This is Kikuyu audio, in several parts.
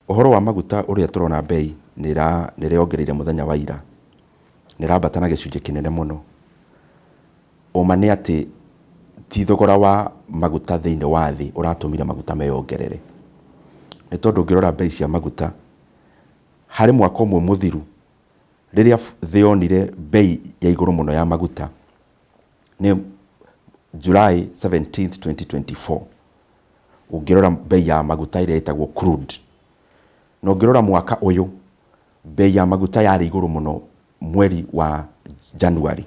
Ũhoro wa maguta ũrĩa tũrona bei nĩ ĩrongereire mũthenya wa ira, nĩ ĩrambata na gĩcunjĩ kĩnene mũno. Ũma nĩ atĩ ti thogora wa maguta thĩinĩ wa thĩ ũratũmire maguta meyongerere. Nĩ tondũ ũngĩrora bei cia maguta harĩ mwaka ũmwe mũthiru, rĩrĩa thĩ yonire bei ya igũrũ mũno ya maguta nĩ July 17, 2024. Ũngĩrora bei ya maguta ĩrĩa ĩtagwo crude, na ũngĩrora mwaka ũyũ bei ya maguta yarĩ igũrũ mũno mweri wa January.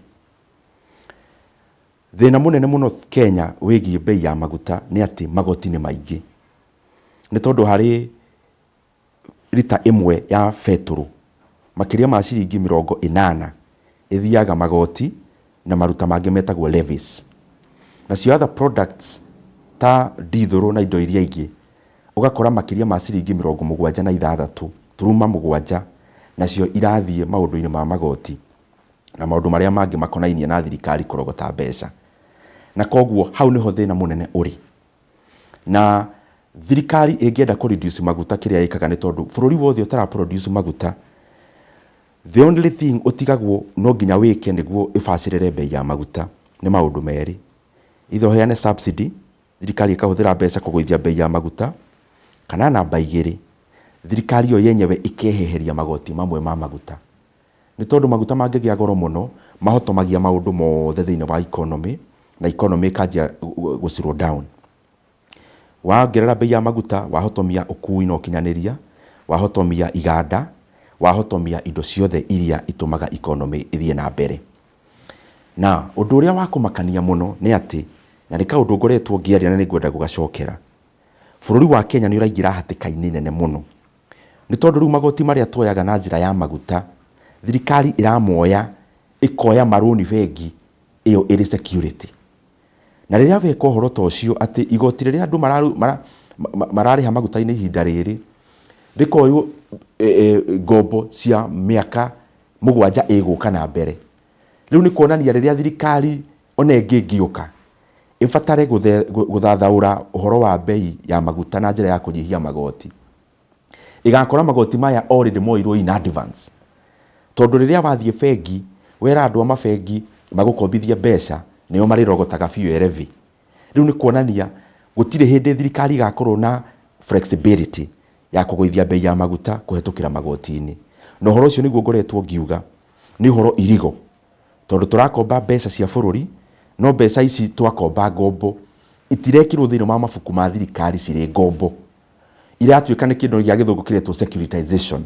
Thĩna mũnene mũno Kenya wĩgiĩ bei ya maguta nĩ atĩ magoti nĩ maingĩ. Nĩ tondũ harĩ rita ĩmwe ya betũrũ makĩria ma ciringi 80 ĩthiaga magoti na maruta mangĩ metagwo levies. Nacio other products ta ndithũrũ na indo iria ingĩ ũgakora makĩria ma ciringi 76.7 nacio irathiĩ maũndũ-inĩ ma magoti na maũndũ marĩa mangĩ makonainie na thirikari kũrogota mbeca. Na koguo hau nĩho thĩna mũnene ũrĩ. Na thirikari ĩngĩenda kũ reduce maguta, kĩrĩa ĩkaga, nĩ tondũ bũrũri wothe ũtara produce maguta, the only thing ũtigagwo no nginya wĩke nĩguo ĩbacĩrĩre bei ya maguta nĩ maũndũ merĩ: either ũheane subsidy, thirikari ĩkahũthĩra mbeca kũgũithia bei ya maguta, kana namba 2, thirikari yo yenyewe ĩkeheheria magoti mamwe ma maguta. Nĩ tondũ maguta mangĩgĩa goro mũno mahotomagia maũndũ mothe thĩinĩ wa economy, na economy ĩkanjia gũ slow down. Wongerera bei ya maguta, wahotomia ũkui na ũkinyanĩria, wahotomia iganda, wahotomia indo ciothe iria itũmaga economy ĩthiĩ na mbere. Na ũndũ ũrĩa wa kũmakania mũno nĩ atĩ, na nĩ kaũndũ ngoretwo ngĩaria na nĩ ngwenda gũgacokera, bũrũri wa Kenya nĩ ũraingĩra hatĩka-inĩ nene mũno. Nĩ tondũ rĩu magoti marĩa tuoyaga na njĩra ya maguta, thirikari ĩramoya ĩkoya marũni bengi ĩyo ĩrĩ security. Na rĩrĩa weka ũhoro ta ũcio, atĩ igoti rĩrĩa andũ mararĩha maguta-inĩ ihinda rĩrĩ rĩkoywo ngombo cia mĩaka 7 ĩgũka na mbere, rĩu nĩ kuonania rĩrĩa thirikari ona ĩngĩ ĩngĩũka ĩbatare gũthathaũra ũhoro wa bei ya maguta na njĩra ya kũnyihia magoti, ĩgakora magoti maya already moirwo in advance. Tondũ rĩrĩa wathiĩ bengi wera andũ a mabengi magũkombithie mbeca, nĩo marĩrogotaga biũ levy. Rĩu nĩ kuonania gũtirĩ hĩndĩ thirikari ĩgakorwo na flexibility ya kũgũithia bei ya maguta kũhetũkĩra magoti-inĩ. Na ũhoro ũcio nĩguo ngoretwo ngiuga nĩ ũhoro irigo, tondũ tũrakomba mbeca cia bũrũri, no mbeca ici twakomba ngombo itirekĩrwo thĩinĩ wa mabuku ma thirikari cirĩ ngombo, iratuĩka nĩ kĩndũ gĩa Gĩthũngũ kĩretwo securitization.